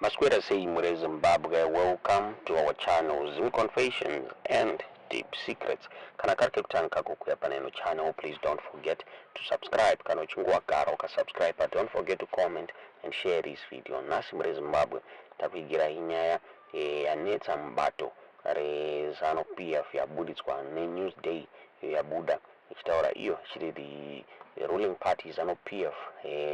Maswera sei mure Zimbabwe, welcome to our channel, Zim Confessions and Deep Secrets. Kana kari kekutanga kukuya paneno channel, please don't forget to subscribe. Kana uchinge wagara ukasubscribe, but don't forget to comment and share this video. Nhasi mure Zimbabwe takuigirai nyaya yanetsa mubato reZANU PF yabuditswa neNewsDay, iyo yabuda ichitaura iyo ichiti the ruling party ZANU PF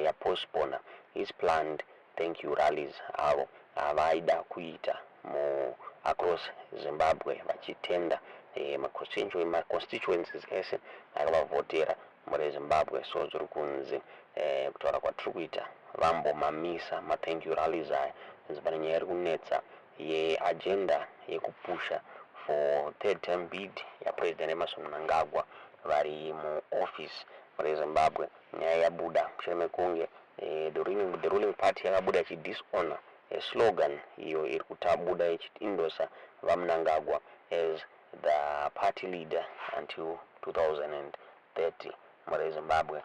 yapostpona its planned thank you rallies avo avaida kuita mu across Zimbabwe vachitenda maconstituencies ese akavavhotera muri Zimbabwe. So zviri kunzi kutaura kwatiri kuita vambomamisa mathank you rallies aya nzi pane nyaya iri kunetsa yeagenda yekupusha for third term bid yaPresident Emmerson Mnangagwa vari muoffice muri Zimbabwe. Nyaya yabuda mushure mekunge the ruling party yakabuda ichidishonor slogan iyo iri kutabuda ichiendorsa vaMnangagwa as the party leader until 2030 muri Zimbabwe.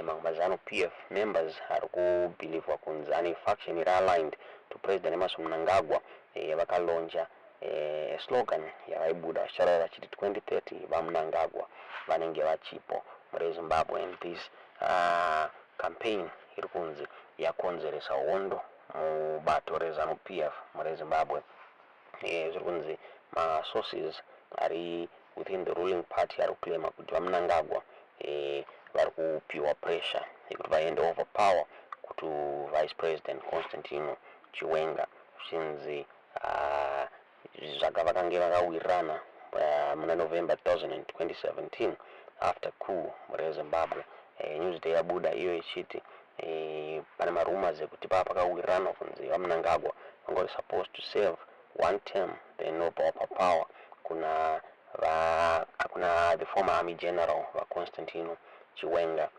Mamwe maZANU PF members ari kubhilivhwa kunzi ane faction iri aligned to President Emmerson Mnangagwa vakalauncha slogan yavaibuda vachitaura vachiti 2030 vaMnangagwa vanenge vachipo muri Zimbabwe. And this campaign iri kunzi yakonzeresa hondo mubato reZANU PF muri Zimbabwe. Zviri kunzi masources ari within the ruling party ari kuclaima kuti vaMnangagwa vari kupiwa pressure yekuti vaende over power to Vice President Constantino Chiwenga, zvichinzi zvaka vakange vakawirirana muna November 2017 after coup muri Zimbabwe. Newsday yabuda iyo ichiti pane marumors ekuti paa pakawirirana kunzi vaMnangagwa vanga vari supposed to serve one term, then vobva vapa power kuna the former army general vaConstantino Chiwenga.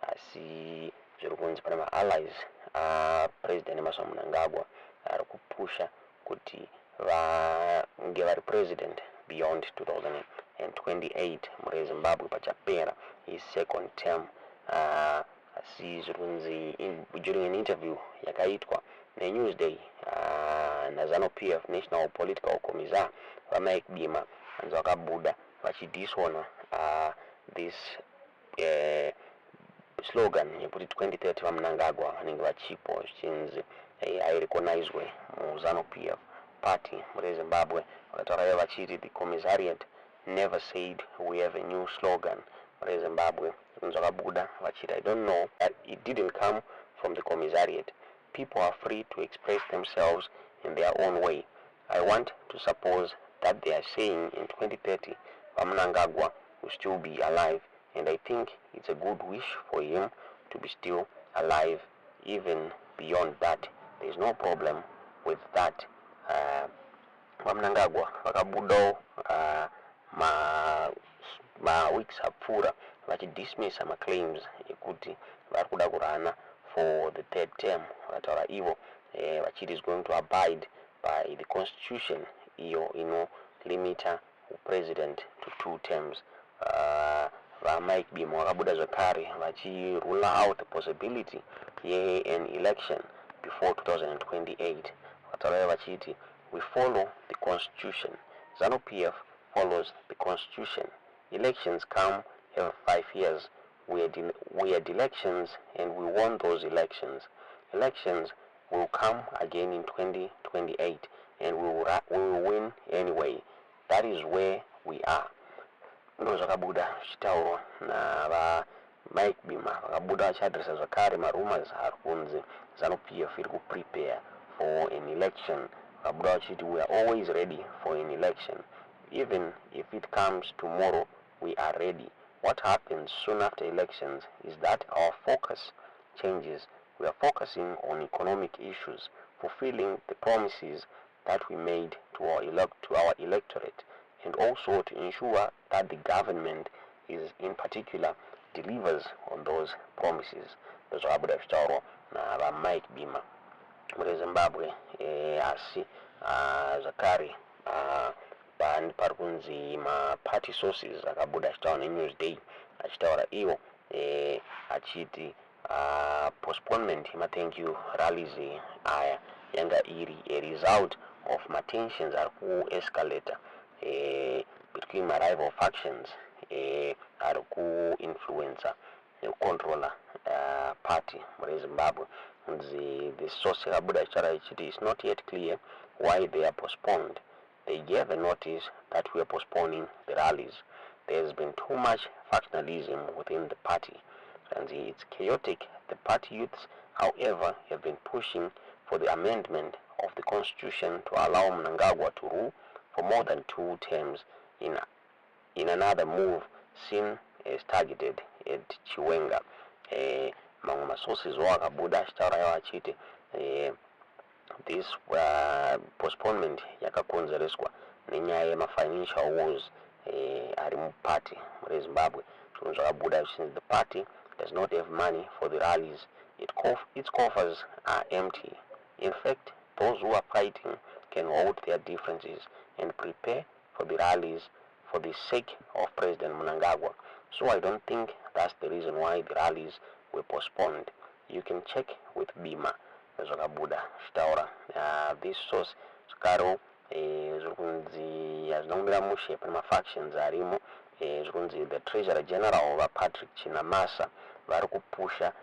Asi zviri kunzi pane maallies aPresident Emmerson Mnangagwa ari kupusha kuti vange vari president beyond 2028 muri Zimbabwe pachapera his second term. Asi zviri kunzi during an interview yakaitwa neNewsday naZANU PF national political commissar vaMike Bimha, vanzi vakabuda vachidisona this slogan yekuti 2030 vaMnangagwa vanenge vachipo, zvichinzi airecognizwe muZANU PF party muri Zimbabwe. Vakataura ivo vachiti the commissariat never said we have a new slogan muri Zimbabwe. Zvinhu zvakabuda vachiti, "I don't know, it didn't come from the commissariat. People are free to express themselves in their own way. I want to suppose that they are saying in 2030 vaMnangagwa will still be alive, and I think it's a good wish for him to be still alive even beyond that. There is no problem with that." VaMnangagwa vakabudawo maweeks apfuura vachidismissa maclaims ekuti vari kuda kurana for the third term. Vakataura ivo vachiti is going to abide by the constitution iyo inolimita president to two terms. VaMike Bimha vakabuda zvakare vachirule out the possibility yean election before 2028. Vakataura vachiti, "We follow the constitution. ZANU PF follows the constitution. Elections come every 5 years. We had elections and we won those elections. Elections will come again in 2028 and we will win anyway. That is where we are." Ndo zvakabuda zvichitaurwa navaMike Bimha. Vakabuda vachiadresa zvakare marumors ari kunzi ZANU PF iri kuprepare for an election. Vakabuda vachiti, "We are always ready for an election. Even if it comes tomorrow, we are ready. What happens soon after elections is that our focus changes. We are focusing on economic issues, fulfilling the promises that we made to our electorate, and also to ensure that the government is in particular delivers on those promises." Ndozvakabuda zvichitaurwa navaMike Bimha muri Zimbabwe. Asi zvakare pari kunzi maparty sources akabuda achitaura neNewsday achitaura iwo achiti Postponement yema-thank you rallies aya yanga iri a result of matensions ari kuescalata between marival factions ari kuinfluencer nekucontrola party mureZimbabwe. Kunzi the source yakabuda ichitaura ichiti it's not yet clear why they are postponed. They gave a notice that we are postponing the rallies. There's been too much factionalism within the party and it's chaotic. The party youths, however, have been pushing for the amendment of the constitution to allow Mnangagwa to rule for more than two terms in another move seen as targeted at Chiwenga. Mamwe masources wo akabuda achitaura iwo achiti this postponement yakakonzereswa nenyaya yemafinancial woes ari muparty mureZimbabwe. Zvinhu zvakabuda zvichinzi the party does not have money for the rallies. Its coffers are empty. In fact, those who are fighting can hold their differences and prepare for the rallies for the sake of President Mnangagwa. So I don't think that's the reason why the rallies were postponed. You can check with Bima. Zvakabuda zvichitaura this source. Zvakare zviri kunzi hazvina kumira mushe, pane mafactions arimo. Zviri kunzi the treasurer general, vaPatrick Chinamasa, vari kupusha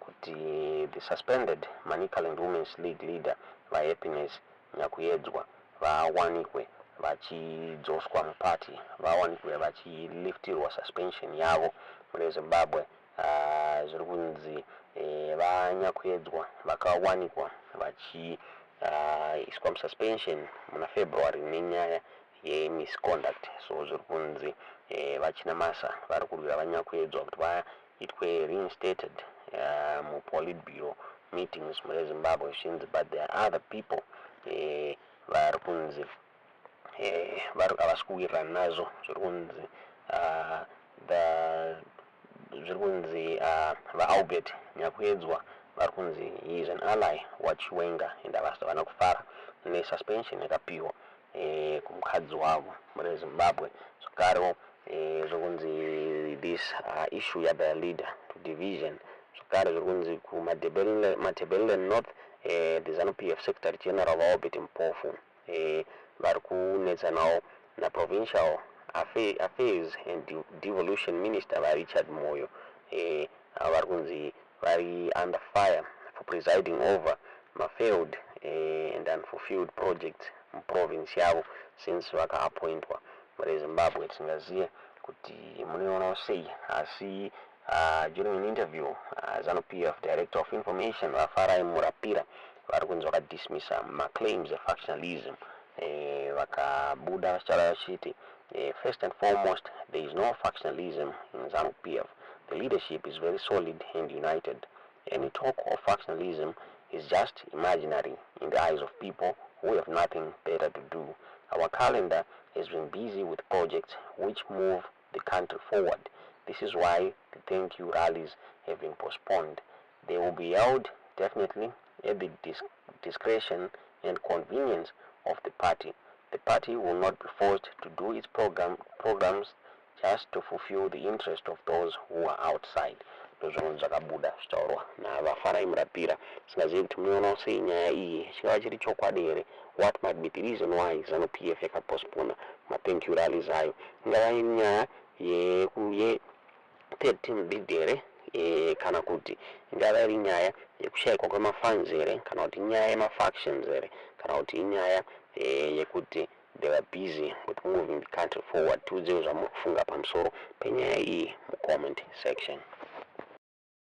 kuti the suspended Manicaland Women's League leader, vaHappiness Nyakuyedzwa, vawanikwe vachidzoswa mupati, vawanikwe vachiliftirwa suspension yavo mune Zimbabwe. Zviri kunzi vaNyakuyedzwa vakawanikwa vachiiswa mususpension muna February nenyaya yemisconduct. So zviri kunzi vaChinamasa vari kurwira vaNyakuyedzwa kuti vaitwe reinstated mupolitburo meetings mune Zimbabwe. Zvichinzi but there are other people vari kunzi havasi kuwirirana nazvo. Zviri kunzi the zviri kunzi vaAlbert Nyakuyedzwa vari kunzi he is an ally waChiwenga and havana kufara nesuspension yakapiwa kumukadzi wavo mune Zimbabwe. Zvakarewo zviri kunzi this issue yathe leader to division. Zvakare zviri kunzi kuMatabeleland North, the ZANU PF secretary general, vaObert Mpofu, vari kunetsanawo naprovincial affairs and devolution minister, vaRichard Moyo. Vari kunzi vari under fire for presiding over mafailed and unfulfilled projects muprovince yavo since vakaappointwa mune Zimbabwe. Tisingazive kuti munoionawo sei, asi during an interview, ZANU PF director of information, vaFarai Murapira, vari kunzi vakadismissa maclaims efactionalism. Vakabuda vachitaura vachiti first and foremost, there is no factionalism in ZANU PF. The leadership is very solid and united. Any talk of factionalism is just imaginary in the eyes of people who have nothing better to do. Our calendar has been busy with projects which move the country forward. This is why the thank you rallies have been postponed. They will be held definitely at the discretion and convenience of the party. The party will not be forced to do its programs just to fulfill the interest of those who are outside. Ndozvinhu zvakabuda zvichitaurwa navaFarai Murapira. Singazivi kuti munoionawo sei nyaya iyi. Chingava chiri chokwadi here? What might be the reason why ZANU PF yakapostpona mathank you rallies ayo? Ingava nyaya ye third term bid here, kana kuti ingava iri nyaya yekushayikwa kwemafunds here, kana kuti inyaya yemafactions here, kana kuti inyaya yekuti they were busy with moving the country forward? Tiudzewo zvamuri kufunga pamusoro penyaya iyi mucomment section.